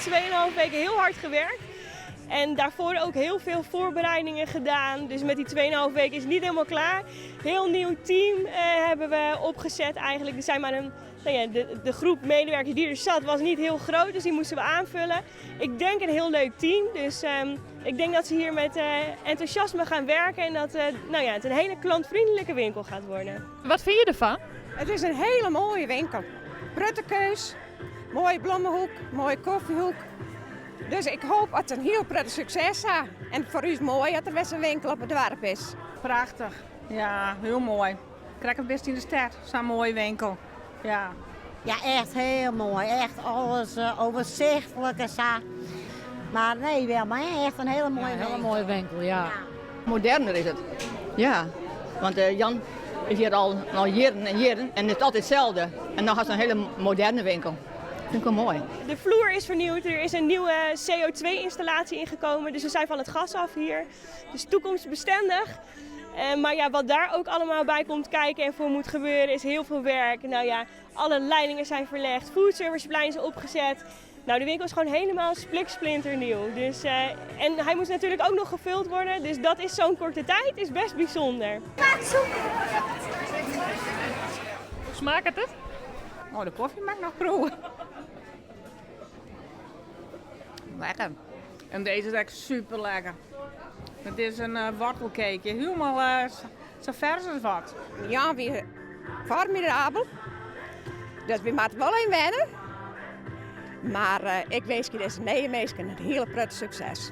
2,5 weken heel hard gewerkt. En daarvoor ook heel veel voorbereidingen gedaan. Dus met die 2,5 weken is het niet helemaal klaar. Heel nieuw team hebben we opgezet eigenlijk. Er zijn maar een, nou ja, de groep medewerkers die er zat was niet heel groot, dus die moesten we aanvullen. Ik denk een heel leuk team, dus ik denk dat ze hier met enthousiasme gaan werken en dat nou ja, het een hele klantvriendelijke winkel gaat worden. Wat vind je ervan? Het is een hele mooie winkel. Pruttekeus, mooie blommenhoek, mooie koffiehoek. Dus ik hoop dat het een heel prettig succes is. En voor u is het mooi dat er best een winkel op het dorp is. Prachtig, ja, heel mooi. Krijg het best in de stad, zo'n mooie winkel. Ja. Ja, echt heel mooi. Echt alles overzichtelijk en zo. Maar nee, wel, maar echt een hele mooie Ja, een hele winkel. mooie winkel, ja. Ja. Moderner is het. Ja, want Jan is hier al jaren en jaren en het is altijd hetzelfde. En dan gaat ze een hele moderne winkel. Vind ik wel mooi. De vloer is vernieuwd, er is een nieuwe CO2-installatie ingekomen, dus we zijn van het gas af hier. Dus toekomstbestendig. Maar wat daar ook allemaal bij komt kijken en voor moet gebeuren is heel veel werk. Alle leidingen zijn verlegd, foodserviceplein is opgezet. De winkel is gewoon helemaal spliksplinternieuw. En hij moest natuurlijk ook nog gevuld worden, dus dat is zo'n korte tijd, is best bijzonder. Hoe smaakt het? Oh, de koffie mag ik nog proeven. Lekker. En deze is echt super lekker. Het is een wortelcakeje, helemaal zo vers als wat. Ja, weer formidabel. Dus we moeten wel in wennen. Maar ik wens je deze nieuwe meisje een hele prettig succes.